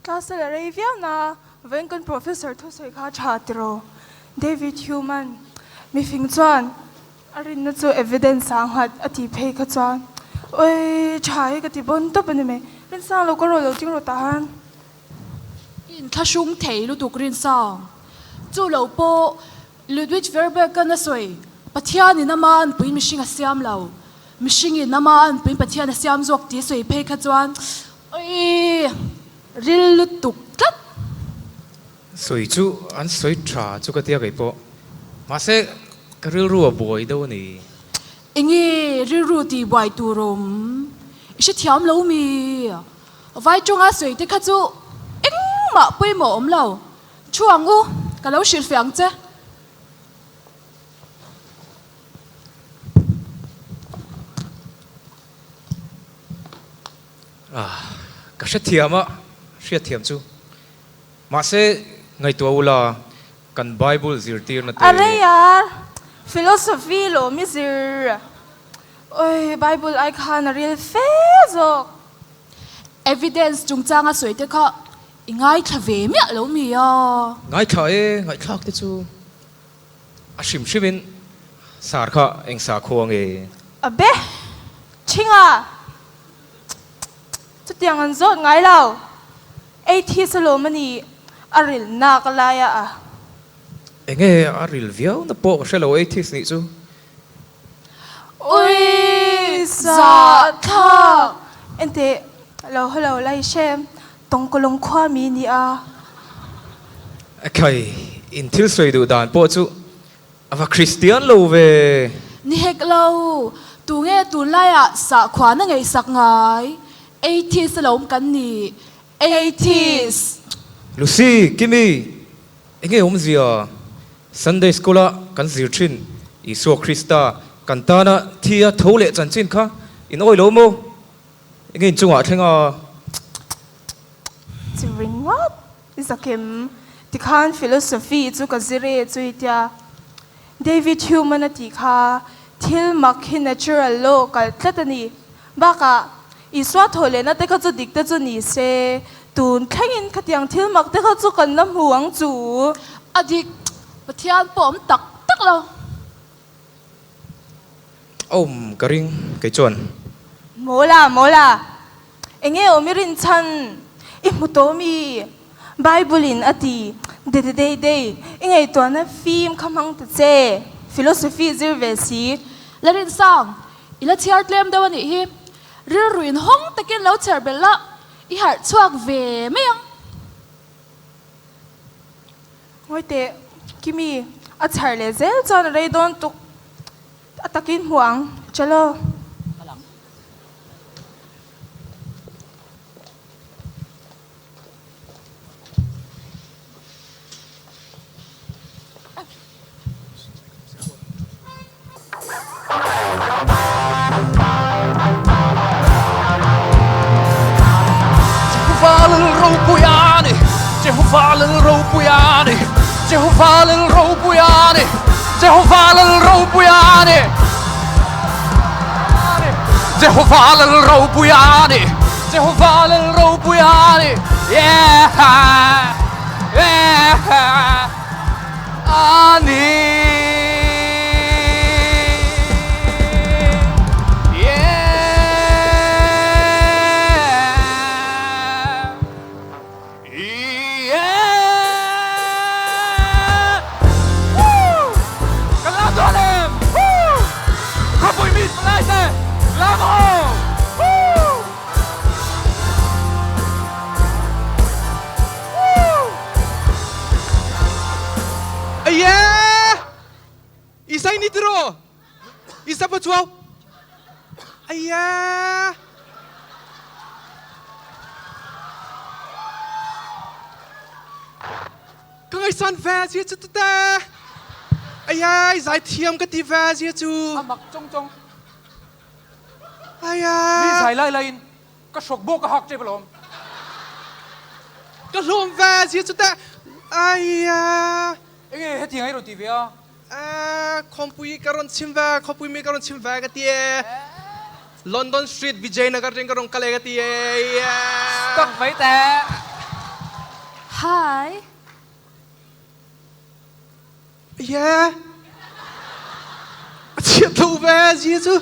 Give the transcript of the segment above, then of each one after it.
Class a la rei viau na, vawiin kan professor thusawi kha a tha tiraw? David Hume-a'n mifing chuan a rinna chu evidence ah nghat a tih phei kha chuan Oi, tha hi ka ti bawn tawp a ni mai, Rinsang lo ka rawh lo ting rawh tah han. I inthlahrung thei lutuk Rinsang, chu lo pawh Ludwig Verberg-a'n a sawi, Pathianin ama anpui mihring a siam lo, mihringin ama anpui Pathian a siam zawk tih a sawi phei kha chuan Oi! Ril lutuk tlat! Sawi chu an sawi tha chu ka tia kei pawh. Mahse ka rilru a buai deuh a ni. Enge rilru tih buai tur awm? I hrethiam lo mi? Vai tawnga sawi te kha chu engmah pawimawh awm lo. Thu ang u, ka lo hrilhfiah ang che. Ka hrethiam a, hriatthiam chu. Mahse, ngaihtuah ula, kan Bible zirtirna te. Arei a, philosophy lawm i zir. Oi, Bible ai khan a ril fe zawk. Evidence chungchanga sawi te kha i ngaithla ve miah lo mi a? Ngaithla e, ngaihthlak te chu a hrim hrimin sar kha eng sakhua nge? A be thinga chutiang an zawt ngai lo. Atheist alawm a ni, a ril nak laia a. Enge a ril viau na pawh ka hre lo atheist nih chu. Ui zahthlak! Enteh lo haw lo lai hrem Tawngkawlawng khua mi ni a. Ekhai, in thil sawi duh dan pawh chu a va Kristian lo ve. Ni hek lo, tunge tunlaiah sahkhuan a ngaihsak ngai? Atheist alawm kan ni, Atheist! Lucy, Kimi, enge awmzia? Sunday School a kan zir thin Isua Krista kan tana thi a tho leh chanchin kha in awi lo maw? Enge in chungah a thleng a? Chi ringawt i zakim tikhan philosophy chu ka zir e chu i tia. David Hume-an a tih kha thil mak hi natural law kal tlat a ni. Bakah Isua thaw lehna te kha chu dik te chu ni se, tun thlengin khatiang thil mak te kha chu kan la hmu ang chu. A dik, Pathian pawh awm tak tak lo. Awm ka ring kei chuan. Mawla, mawla, enge awm i rin chhan? I hmu tawh mi? Bible in a ti, de de dei dei, i ngaihtuahna fim kha hmang ta che, philosophy zir ve si. La rinsang, I la chhiar tlem deuh a nih hi. Rilru in hawng takin lo chher belh la, i harh chhuak ve mai ang. Ngawi teh, Kimi, a chhar leh zel chuan a rei dawn tuk. A takin hmu ang, chalo. Jehovah lal ropui a ni Jehovah lal ropui a ni Jehovah lal ropui a ni Jehovah lal ropui a ni Jehovah lal ropui a ni Jehovah lal ropui a ni Yeah Yeah A ni Yeah Yeah Woo Kan lam dawn em Woo Khawpui mi palai te lam ho Woo Aye! Isai ni tiro! Isa pa chuau! Aye! Ka ngaihsan ve zia chu tute! Aye, zaithiam ka ti ve zia chu! A mak chong chong. Aye! Mi zai lai laiin Ka hrawk bawk a hak tep alawm. Ka hlawm ve zia chu teh. Aia. Enge hetiang i rawn ti ve a? Eh, khawmpui ka rawn chim ve, khawpui mi ka rawn chim ve ka ti e. London Street, Vijaynagar ring ka rawn kal e ka ti e. Stop mai teh. Hi. Yeah. A chhiat lo ve zia chu.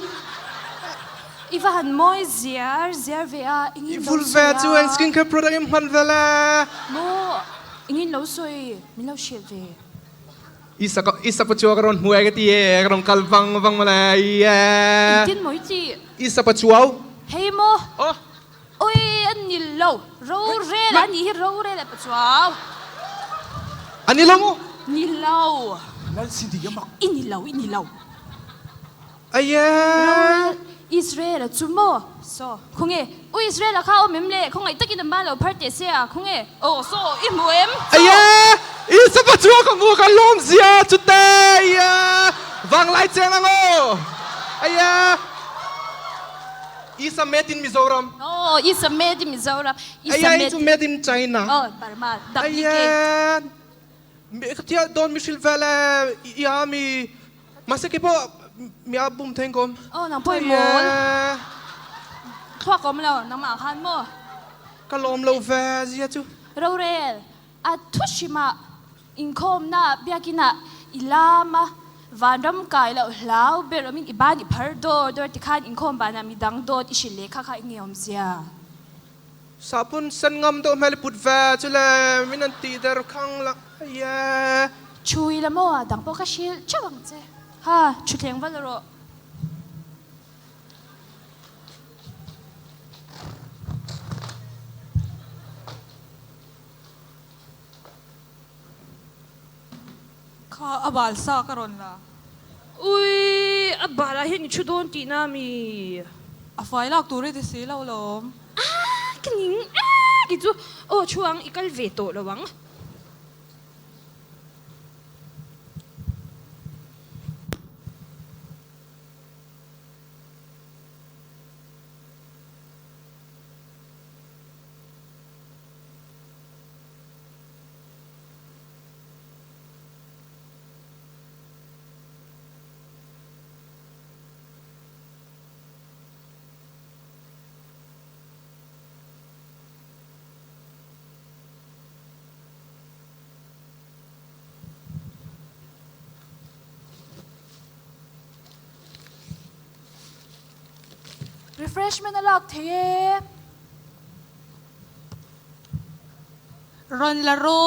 I va han mawi ziar ziar ve a, engin lo sawi a. I vul ve chu eng skincare product em hman ve le. Maw engin lo sawi min lo hrilh ve. I sak i sapa chua ka rawn hmu e ka ti e, ka rawn kal vang vang mawle yeah. Engtin maw i ti? I sapa chuau. Hei maw. Aw. Oi a ni lo, rorel a nih hi rorel a pachuau. A ni lo maw? Ni lo. Lal Cindy a mak. I ni lo, i ni lo. Aye. Rorel Israel a chu maw? Saw, khawnge? U Israel a kha awm em le? Khawngaih takin a ma lo phar teh se a, khawnge? Aw, saw, i hmu em? Saw. Aye! I sapa chu ka hmu ka lawm zia chute! Aye! Vanglai cheng ang aw! Aye! Isa made in Mizoram. Oh, Isa made in Mizoram. Isa made. Aye, made in China. Oh, Burma. Duplicate. Aye. Tia don mi hril vele ia mi mase ke po mi a bum theng kom. Oh, nang poi mol. Thua kom lo nang ma khan mo. Ka lom lo ve zia chu. Rorel. A thushima Inkhawmna biakinah i lam a, vanram kai loh hlau ber awmin i ban i phar dawr dawr tikhan inkhawm banah midang dawt i hrilh leh kha kha i ngeiawm zia. Sahpun sen ngam deuh hmel i put ve chu le min an tih der khang la ye. Chui la maw a dang pawh ka hrilh theuh ang che. Ha, thutthleng va la rawh. Kha a bal sa ka rawn la. Ui, a bal ah hian i thu dawn tihna mi? A fai lak tur i ti si lo lawm. Ah, ka ning ah ti chu aw thu ang i kal ve tawh lo ang. Refreshment a lak thei e. Rawn la ru.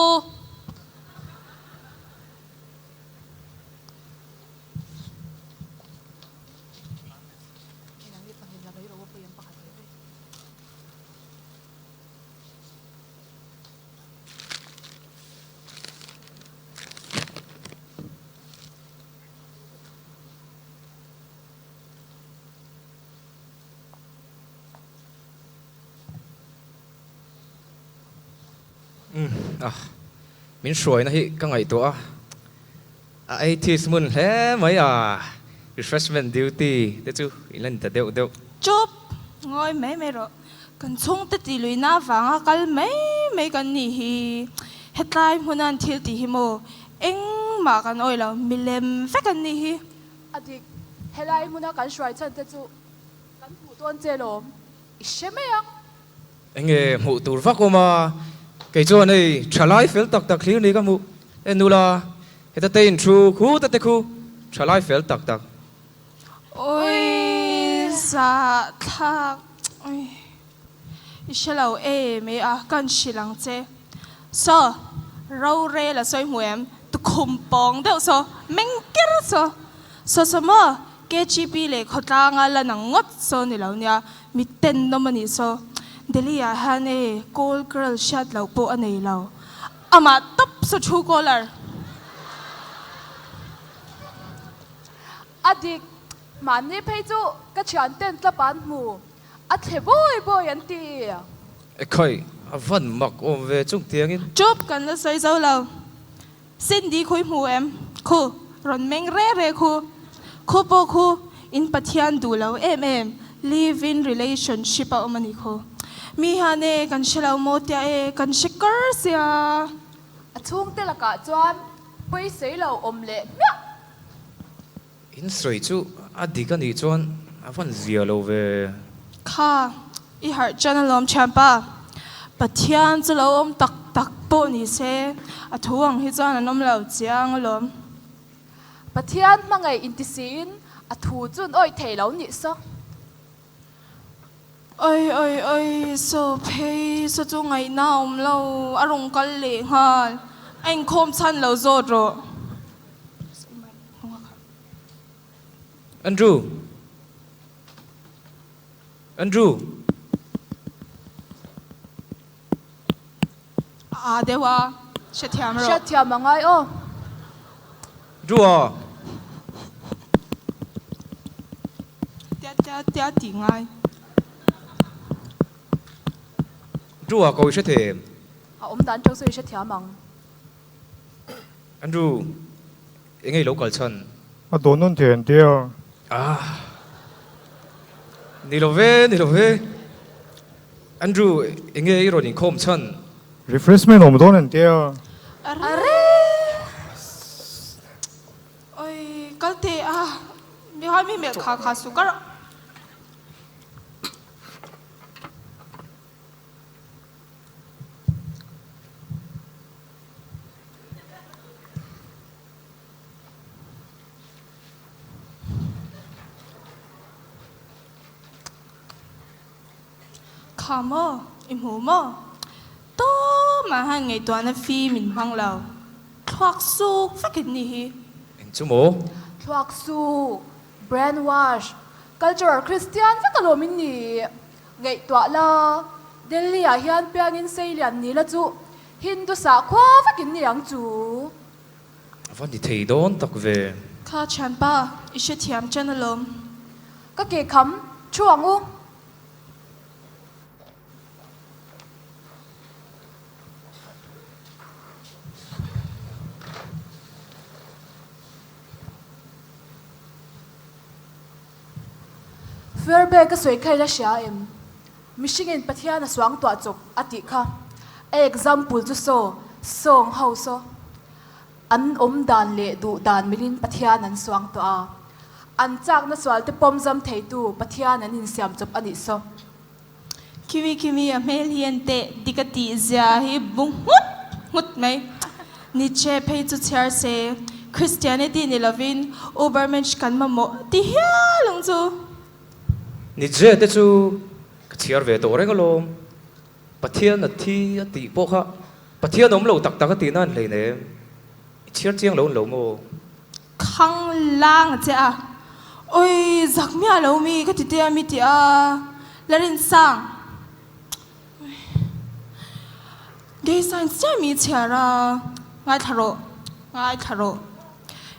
Umm ah min hruaina hi ka ngaihtuah a, a atheist hmun hle mai a, refreshment duty te chu i la ni ta deuh deuh. Chup! Ngawi mai mai rawh. Kan chhungte tih luihna avanga kal mai mai kan nih hi. Hetlai hmuna an thil tih hi maw engmah kan awih lo, milem vek an nih hi. A dik, helai hmuna kan hruai chhan te chu kan hmuh dawn che lawm, i hre mai ang. Enge hmuh tur vak awm a, kei chuan hei thalai fel tak tak hlir ni ka hmuh. E nula, heta te in thu khu ta te khu, thalai fel tak tak. Oi zah thlak oi i hre lo em e a kan hrilh ang che. Saw rorel a sawi hmu em? Tukhum pawng deuh saw meng ker saw. Saw saw maw KGB leh khawtlanga la nang ngawt saw ni lo nia mi tenawm a nih saw. Delhi ah hian e call girl hriat loh pawh a nei lo. Amah tawp saw true caller. A dik, mahni phei chu ka thianten tlap an hmu, a thle bawi bawi an ti. Ekhai, a van mak awm ve chung tiangin. Chup kan la sawi zo lo. Cindy khui hmu em? Khu, rawn meng re re khu. Khu pawh khu in Pathian duh lo em em, live in relationship a awm a ni khu. Mi hian e kan hre lo maw tia e kan hre kar sia. A chhungte lakah chuan pawisei lo awm leh hmiah. In sawi chu a dik a nih chuan a van zia lo ve. Kha, i harh chan alawm thianpa. Pathian chu lo awm tak tak pawh ni se, a thu ang hi chuan an awm lo chiang alawm. Pathian hmangaih inti siin a thu chun awih thei lo nih saw. Oi oi oi, saw phei saw chu ngaihna a awm lo, a rawn kal leh nghal, a inkhawm chhan lo zawt rawh. Andrew! Andrew! A aa deuh a, hrethiam rawh. Hriatthiam a ngai aw. Drew a. Tia tia tia tih ngai. Drew a ko i hre thei em? A awm dan teuh chu i hrethiam ang. Andrew, enge i lo kal chhan? A dawn nawn thei an tia. Ah. Ni lo ve, ni lo ve. Andrew, enge i rawn inkhawm chhan? Refreshment awm dawn an tia. Arre! Oi, kal teh a. Mi hai mi melh kha kha su kar. Kha maw? I hmu maw? Tumah hian ngaihtuahna fim in hmang lo. Thluak suk vek in ni hi. Eng chu maw? Thluak suk, brain wash, cultural Christian vek alawm in ni. Ngaihtuah la, Delhi ah hian piangin seilian ni la chu Hindu sakhua vek in ni ang chu. A va ni thei dawn tak ve. Kha thianpa, i hrethiam chen alawm. Ka ke kham, thu ang u. Fairbank a sawi kha ila hria em? Mihringin Pathian a suang tuah chawp a tih kha. A example chu saw, sawng ho saw. An awm dan leh duh dan milin Pathian an suang tuah a. An chakna sual te pawm zam theitu Pathian an insiam chawp a nih saw. Khimi khimi a hmel hi an teh dik a tih zia hi bu nghut nghut mai. Nietzsche phei chu chhiar se, Christianity ni lovin Ubermensch kan mamawh ti hial ang chu. Nietzsche te chu ka chhiar ve tawh reng alawm. Pathian a thi a tih pawh kha Pathian awm lo tak tak a tih nan hleinem. I chhiar chiang lo an lo maw? Khang lang a che a. Oi zak miah lo mi ka ti te a mi ti a la rin sang. Gay science chiah mi chhiar a ngaithla rawh ngaithla rawh.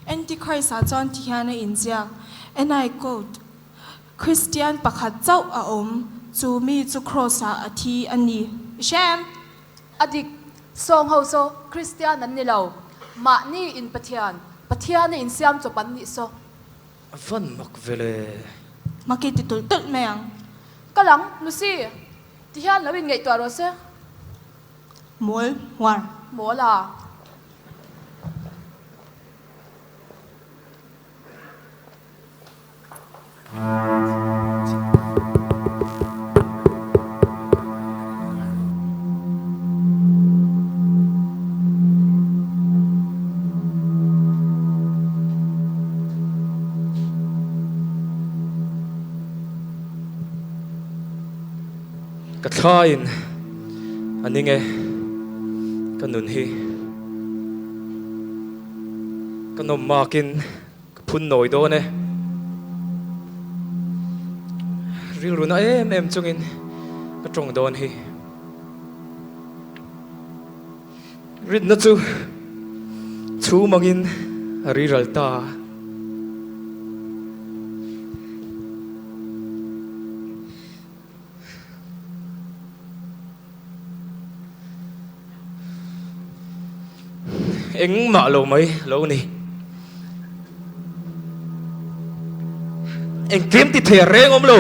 Antichrist ah chuan ti hian a inziak and I quote Christian pakhat chauh a awm chu mi chu cross ah a thi a ni. I hre em? A dik, sawng ho saw Kristian an ni lo, mahni in Pathian, Pathian a insiam chawp an nih saw. A van mak ve le. Maki ti tulh tulh mai ang. Ka lang, Lucy, ti hian lo in ngaihtuah rawh se. Mawl, huar. Mawl a. Ka thlaiin a ning e, ka nun hi ka nawm makin. Ka phun nawi dawn e. Rilru na em em chungin ka tawng dawn hi. Rinna chu chhum angin a riral ta. Engmah lo mai lo ni. Engkim ti thei a reng awm lo.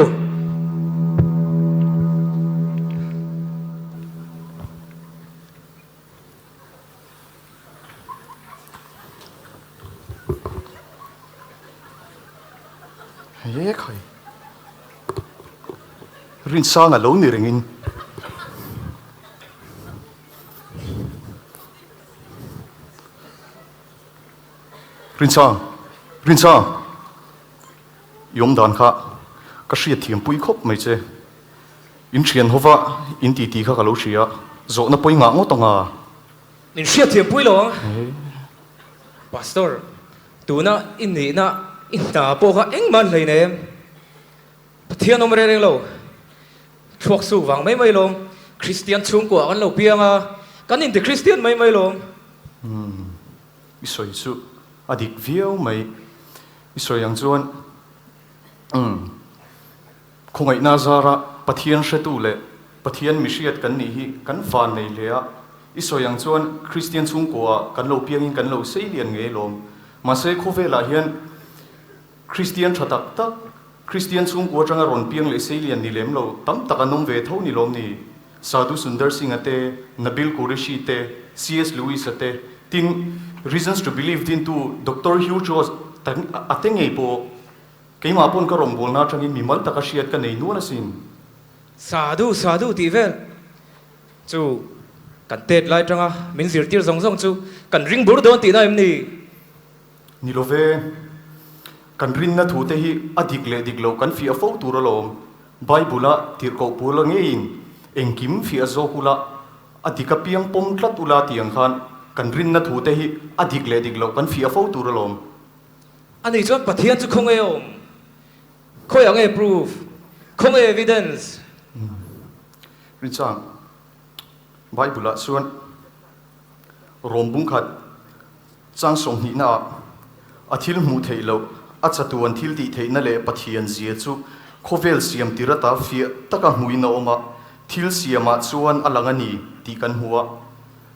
He khai. Rinsanga lo ni rengin. Rinsang! Rinsang! I awm dan kha ka hriat thiam pui khawp mai che. In thian hova in titi kha ka lo hria a, zawhna pawi ngah ngawt ang a. Min hriat thiam pui lo ang. Pastor, tuna i nihna i hna pawh kha engmah an hlei nem. Pathian awm reng reng lo. Thluak suk vang mai mai lawm. Kristian chhungkua kan lo piang a, kan inti Kristian mai mai lawm. Umm, i sawi chu a dik viau mai. I sawi ang chuan umm, khawngaihna zara Pathian hretu leh Pathian mihriat kan nih hi kan van nei hle a. I sawi ang chuan Kristian chhungkua kan lo piangin kan lo sei lian ngei lawm. Mahse khawvelah hian Kristian tha tak tak, Kristian chhungkua atanga rawn piang leh sei lian ni lem lo tam tak an awm ve tho ni lawm ni? Sadhu Sundar Singh-a te, Nabil Qureshi te, CS Lewis-a te, tin Reasons to Believe dintu Doctor Hugh Jones a te ngei pawh keimah pawn ka rawngbawlna atangin mimal taka hriat ka nei nual asin. Sadhu, Sadhu tih vel chu kan tet lai atanga min zirtir zawng zawng chu kan ring bur dawn tihna em ni? Ni lo ve, kan rinna thute hi a dik leh dik loh kan fiah fo tur alawm. Bible-a tirhkoh pawl ngeiin engkim fiah zawk ula, a dik apiang pawm tlat ula tih ang khan kan rinna thute hi a dik leh dik loh kan fiah fo tur alawm. Ani chuan Pathian chu khawnge awm? Khawiah nge proof? Khawnge evidence? Rinchang, Bible-ah chuan Rom bungkhat Chang sawmhnihna ah a thil hmuh theih loh, a chatuan thil tih theihna leh Pathian zia chu khawvel siam tir ata fiah taka hmuhin a awm a, thil siamah chuan a lang a ni tih kan hmu a.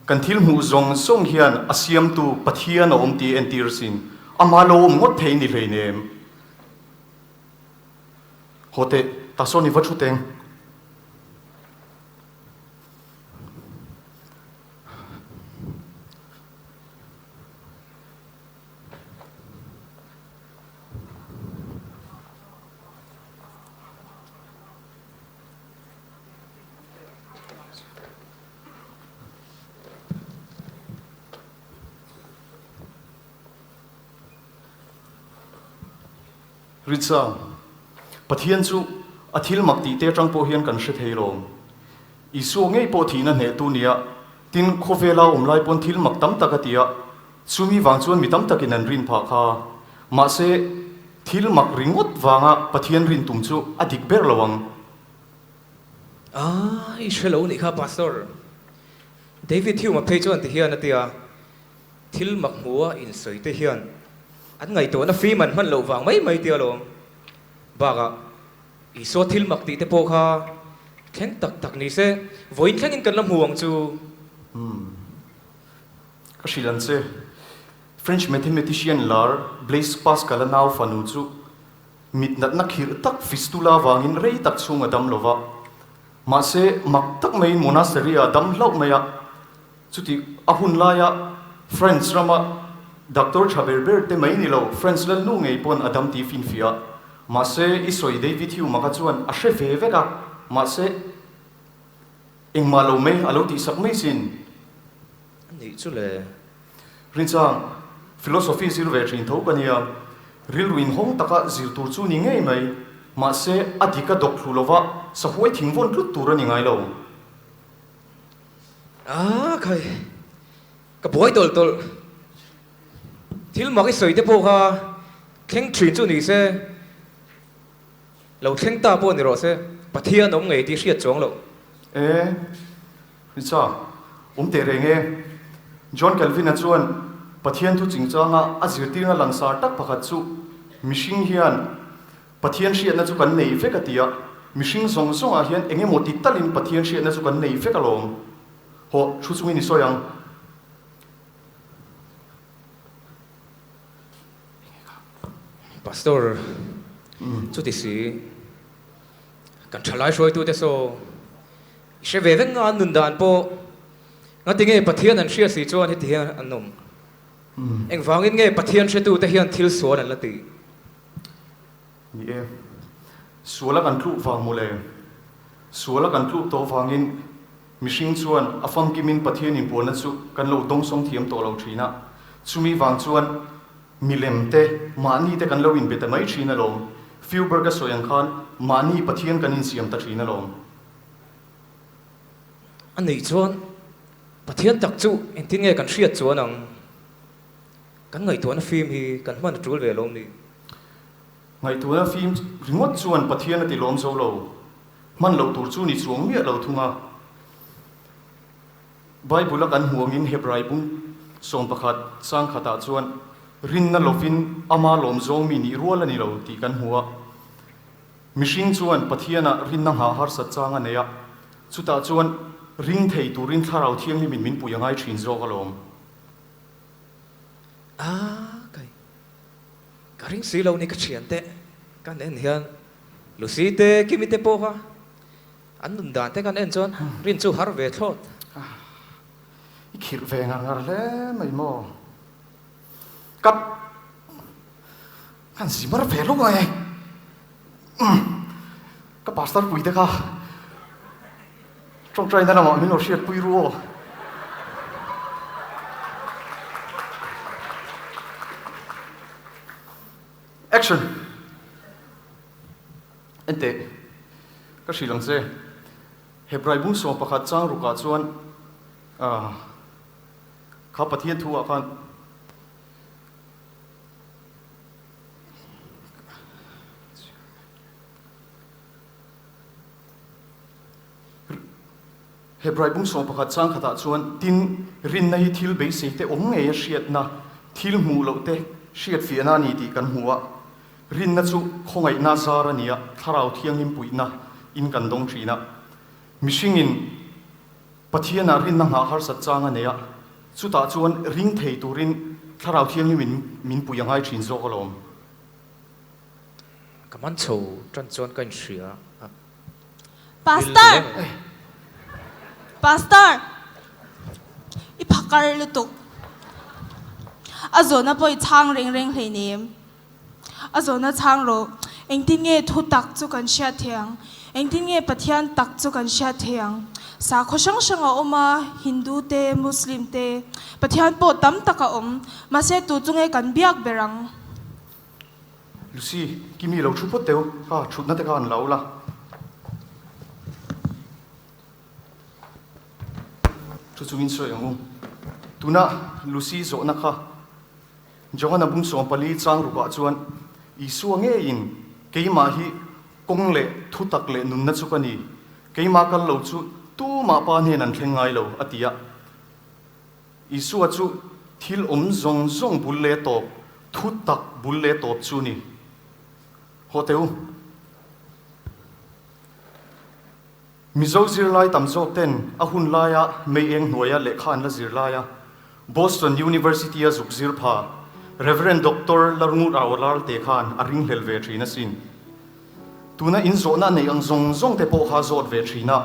Kan thil hmuh zawng zawng hian a siamtu Pathian a awm tih entir sin, amah lo awm ngawt thei ni hleinem. Haw teh, tah sawn i va thu teng. Ritsa, Pathian chu a thil mak tih te atang pawh hian kan hre thei lawm. Isua ngei pawh thihna hnehtu nia Tin, khawvela awm lai pawn thil mak tam tak a ti a, chumi vang chuan mi tam takin an rin phah kha. Mahse, thil mak ringawt vanga Pathian rin tum chu a dik ber lo ang. Ah, i hre lo nih kha Pastor. David Hume-a phei chuan ti hian a ti a, thil mak hmua insawi te hian an ngaihtuahna fim an hman loh vang mai mai tia lawm. Bakah, Isua thil mak tih te pawh kha thleng tak tak ni se, vawiin thlengin kan la hmu ang chu. Umm. Ka hrilh ang che. French mathematician lar Blaise Pascal-a nau fanu chu mit natna khirh tak fistula vangin rei tak chhung a dam lo va. Mahse, mak tak maiin monastery-ah a dam hlauh mai a. Chuti a hun laia France rama doctor tha ber ber te mai ni lo, France lalnu ngei pawn a dam tih finfiah. Mahse, i sawi David Hume-a kha chuan a hre ve vek a, mahse, engmah lo mai a lo tihsak mai sin. A nih chu le. Rinchang, philosophy zir ve thin tho ka nia, rilru inhawng taka zir tur chu ni ngei mai, mahse, a dik a dawk thlu lova sahuai thing vawn tlut tur a ni ngai lo. Ah khai, ka buai tawlh tawlh. Thil mak i sawi te pawh kha thleng thin chu ni se, lo thleng ta pawh ni rawh se, Pathian awm ngei tih hriat chuang loh. E, Richa, awm teh reng e. John Calvin-a chuan Pathian thu chingchanga a zirtirna langsar tak pakhat chu mihring hian Pathian hriatna chu kan nei vek a ti a, mihring zawng zawngah hian eng emaw ti talin Pathian hriatna chu kan nei vek alawm. Hawh, thu chungin i sawi ang. Pastor, Chuti si, kan thalai hruaitute saw i hre ve vek nga an nun dan pawh ngati nge Pathian an hria si chuan heti hian an awm. Engvangin nge Pathian hretute hian thil sual an la tih? Ni e, suala kan tluk vang mawle. Suala kan tluk tawh vangin mihring chuan a famkimin Pathian inpuanna chu kan lo dawngsawng thiam tawh lo thin a. Chumi vang chuan Milem te, mahni te kan lo inbe ta mai thin alawm. Feuberg a sawi ang khan mahni Pathian kan insiam ta thin alawm. A nih chuan Pathian tak chu engtin nge kan hriat chuan ang? Kan ngaihtuahna fim hi kan hman a tul ve alawm ni? Ngaihtuahna fim ringawt chuan Pathian a ti lawm zo lo. Hman loh tur chu ni chuang miah lo thung a. Bible a kan hmuh angin Hebrai bung 11 chang khatah chuan rinna lovin ama lawm zawng mi nih rual a ni lo tih kan hmu a. Mihring chuan Pathianah rinna nghah harsat chang a nei a, chutah chuan ring thei turin Thlarau Thianghlimin min pui a ngai thin zawk alawm. A kai ka ring si lo ni ka thiante kan en hian Lucy te Kimi te pawh kha An nun dan te kan en chuan rin chu har ve thlawt. I khirh ve ngar ngar hle mai maw? Ka kan zi mar ve lawk mai. Ka pastor pui te kha tawngtai na lamah min lo hriat pui ru aw. Action! Enteh, ka hrilh ang che. Hebrai bung 11 chang rukah chuan kha Pathian thu ah khan Hebrai bung 11 chang khatah chuan tin rinna hi thil beisei te awm ngei a hriatna, thil hmuh loh te hriatfiahna a ni tih kan hmu a. Rinna chu khawngaihna zar a ni a, Thlarau Thianghlim puihna in kan dawng thin a. Mihringin Pathianah rinna nghah harsat chang a nei a, chutah chuan ring thei turin Thlarau Thianghlim in min pui a ngai thin zawk alawm. Ka man chho tan chuan ka inhria a. Pastor! Pastor! I phakar lutuk. A zawhna pawh i chhang reng reng hleinem. A zawhna chhang rawh. Engtin nge thu tak chu kan hriat thei ang? Engtin nge Pathian tak chu kan hriat thei ang? Sakhaw hrang hrang a awm a, Hindu te, Muslim te, Pathian pawh tam tak a awm. Mahse tu chu nge kan biak ber ang? Lucy, Kimi lo thu phawt teu, kha thutna te kha an lo la. Thu chungin sawi ang u. Tuna Lucy zawhna kha Johana bung 14 chang rukah chuan Isua ngeiin, Keimah hi kawng leh thutak leh nunna chu ka ni, keimah kal lo chu tumah pa hnen an thleng ngai lo, a ti a. Isua chu thil awm zawng zawng bul leh tawp, thutak bul leh tawp chu ni. Haw teh u. Mizo zirlai tam zawk ten a hun laia mei eng hnuaia lehkha an la zir laia Boston University-a zuk zir pha Rev. Doctor Larngur Aolar te khan a ringhlel ve thin asin. Tuna inzawhna a neih ang zawng zawng te pawh kha zawt ve thin a.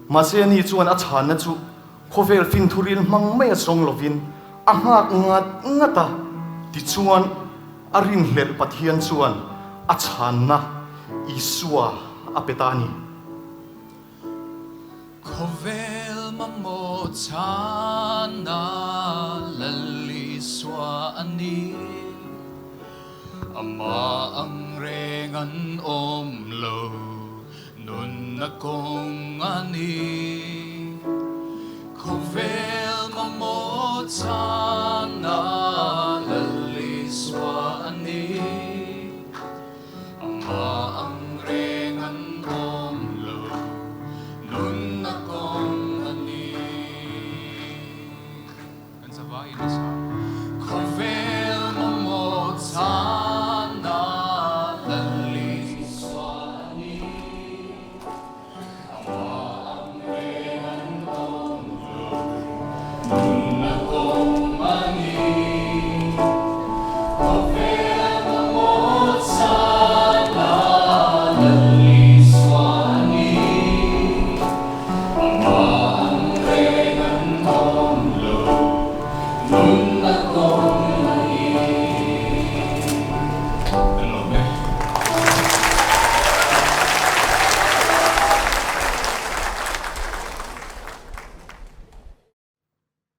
Mahse ani chuan a chhanna chu khawvel finthuril hmang mai a zawng lovin a nghak ngat ngat a, tichuan a rinhlelh Pathian chuan a chhanna Isua a pe ta a ni. Khawvel mamawh chhanna Lal Isua a ni. Amah ang reng an awm lo, nunna kawng a ni.